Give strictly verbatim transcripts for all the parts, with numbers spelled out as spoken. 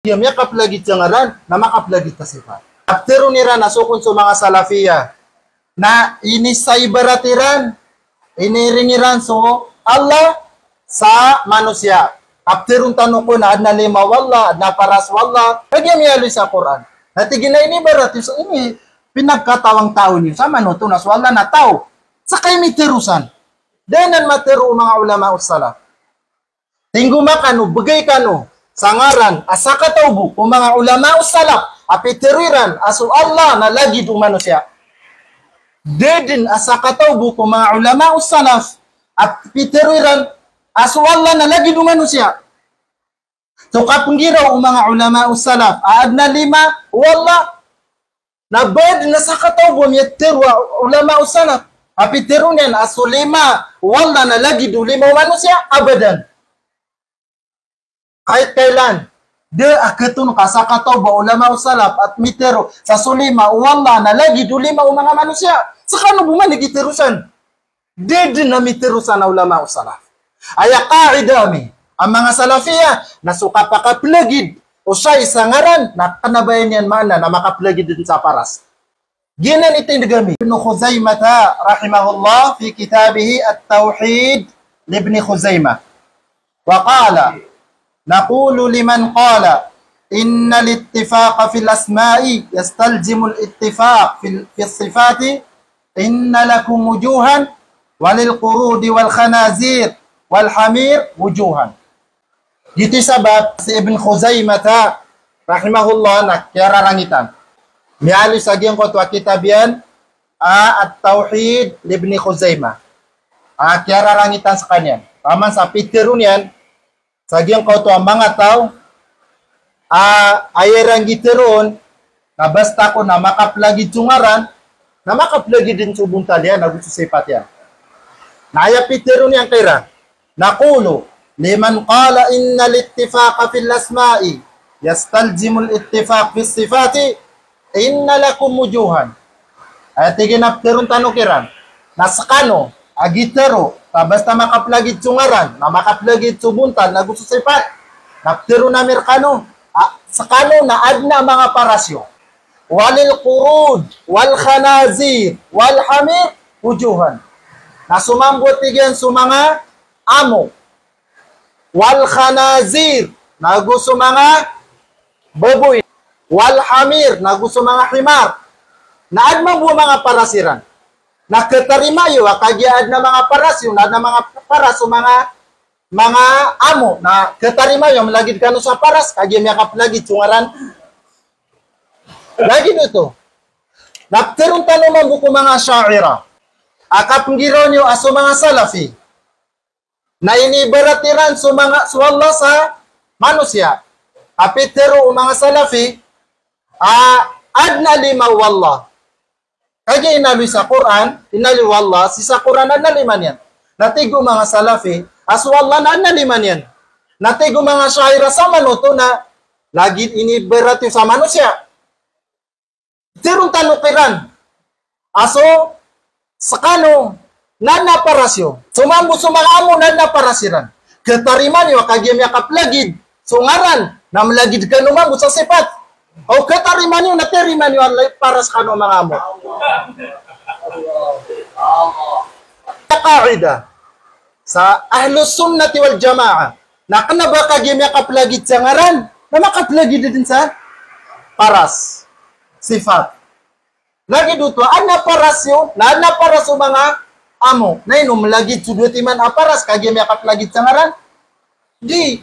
Iya miyakaplagid sa ngaran, na makaplagid sa sifat. Piteron iran a so kon so manga Salafiyah na inisaibarat iran, iniring iran so Allah sa manosiya. Piteron tano ko na adn a lima o Allah, adn a paras o Allah, kagiya miyaaloy sa Qur'an. Na tig iyan a inibarat iyo so ini pinagkatawang taw niyo sa manoto na so Allah na taw. Sa kay mitero san. Da anan matero o manga ulama o salaf. Tingoma kano, begay kano sa ngaran a sakataw bo ko manga ulama o salaf a pitero iran a so Allah na lagid o manosiya. Da dn a sakataw bo ko manga ulama o salaf a pitero iran a so Allah na lagid o manosiya. So kapenggiraw o manga ulama o salaf a adn a lima o Allah, na ba dn a sakataw bo a miyatero a ulama o salaf a pitero niyan a so lima o Allah na lagid o lima o manosiya, abadan. Kay kailan da a keton ka sakataw bo a ulama o salaf a mitero sa so lima o Allah na lagid o lima o manga manosiya. Sekano bo man i gitero san. Da dn a mitero san a ulama o salaf. Aya qaida ami a manga Salafiyah na so kapakaplagid o shay sa ngaran na kena ba iyan maana na makaplagid dn sa paras. Giyanan i tindeg ami. Ibn Khuzaimah rahimahullah fi kitabihi At-Tawhid li Ibn Khuzaimah. Wa qala, naqulu liman qala innal ittifaqa fil asma'i yastalzimul ittifaq fil, fis sifati, inna lakum wujuhan, wa lil qurudi wal khanazir wal hamir wujuhan. Giyoto i sabap si Ibn Khuzaimah ta, rahimahullah, na kiyararangitan. Miyaaloy sa giyangkoto a kitab iyan a At-Tawhid li Ibn Khuzaimah. A kiyararangitan sekaniyan. Taman sa pitero niyan sa giyangkoto a manga taw a aya iran giteroon na basta ko na makaplagid so ngaran, na makaplagid dn so bontal iyan ago so sifat iyan. Na aya pitero niyan kiran, naqulu liman qala innal ittifaqa fil asma'i yastalzimul ittifaq fis sifati, inna lakum wujuhan. Aya tig iyan a piteron tano kiran na sekano a gitero ka basta makaplagid so ngaran, na makaplagid so bontal, na go so sifat. Na piteron ami rekano a sekano na adn a manga paras iyo. Wa lil qurud wal khanazir wal hamir wujuhan. Na so mambo, tig iyan, so manga amo, wal khanazir, na go so manga baboy, wal hamir, na go so manga himar. Na adn mambo a manga paras iran. Na ketarima iyo a kagiya adn a manga paras iyo, na adn a manga paras o manga, manga amo, na ketarima iyo a melagid kano sa paras kagiya miyakaplagid so ngaran. Lagid oto. Na piteron tano mambo ko manga Asha'irah a kapenggiraw niyo a so manga Salafi na inibarat iran so manga, so Allah sa manosiya. A pitero o manga Salafi a adn a lima o Allah. Kagiya inaloy sa Qur'an, inaloy o Allah sii sa Qur'an a adn a lima niyan. Na tig o manga Salafi a so Allah na adn a lima niyan. Na tig o manga Asha'irah sa manoto na lagid inibarat iyo sa manosiya. Teron tano kiran a so sekano na adn a paras iyo. So mambo so manga amo na adn a paras iran. Ketarima niyo a kagiya miyakaplagid so ngaran na melagid kano mambo sa sifat. O ketarima niyo na terima niyo a lay paras kano manga amo. Qaida sa Ahlus Sunnati wal Jamaah na kena ba kagiya miyakaplagid sa ngaran na makaplagid dn sa paras, sifat. Lagid oto a adn a paras iyo, na adn a paras o manga amo. Na ino melagid so dowa timan a paras kagiya miyakaplagid sa ngaran? Di.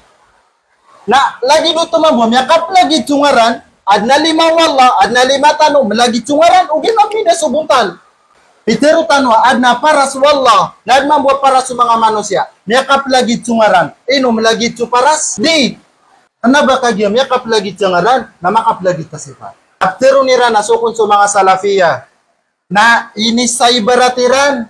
Na lagid oto mambo a miyakaplagid so ngaran, adn a lima o Allah, adn a lima tano, melagid so ngaran, ogaid na mida so bontal. Pitero tano a adn a paras o Allah, na adn mambo a paras o manga manosiya. Miyakaplagid so ngaran, ino melagid so paras? Di. Kena ba kagiya miyakaplagid sa ngaran na makaplagid sa sifat. Piteron iran a so kon so manga Salafiyah na inisaibarat iran,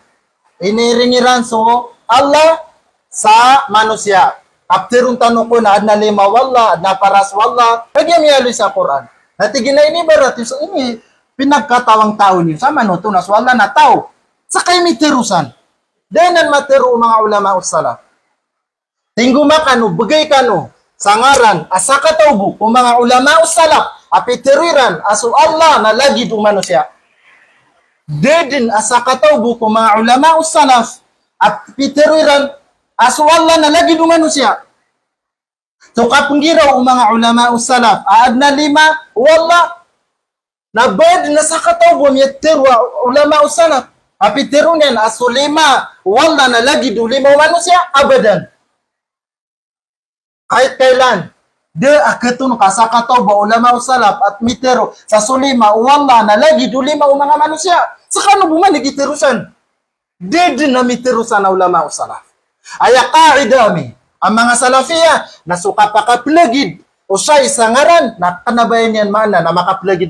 iniring iran so Allah sa manosiya. Piteron tano ko na adn a lima o Allah, adn a paras o Allah, kagiya miyaaloy sa Qur'an. Na tig iyan a inibarat iyo so ini pinagkatawang taw niyo sa manoto na so Allah na taw. Sa kay mitero san. Da anan matero o manga ulama o salaf. Tingoma kano, begay kano sa ngaran a sakataw bo ko manga ulama o salaf a pitharo iran a so Allah na lagid o manosiya. Da dn a sakataw bo ko manga ulama o salaf a pitharo iran a so Allah na lagid o manosiya. So kapnggiraw o manga ulama o salaf a adn a lima o Allah, na ba dn a sakataw bo a miyatharo a ulama o salaf a pitharo niyan a so lima o Allah na lagid o lima o manosiya, abadan. Kay kailan, da a katon ka sakataw bo a ulama o salaf a mitharo sa so lima o Allah na lagid o lima o manga manosiya. Skano bo man i githaro san. Da dn a mitharo san a ulama o salaf. Aya qaida ami a manga Salafiyah na so kapakaplagid o shay sa ngaran na kna ba iyan maana na makaplagid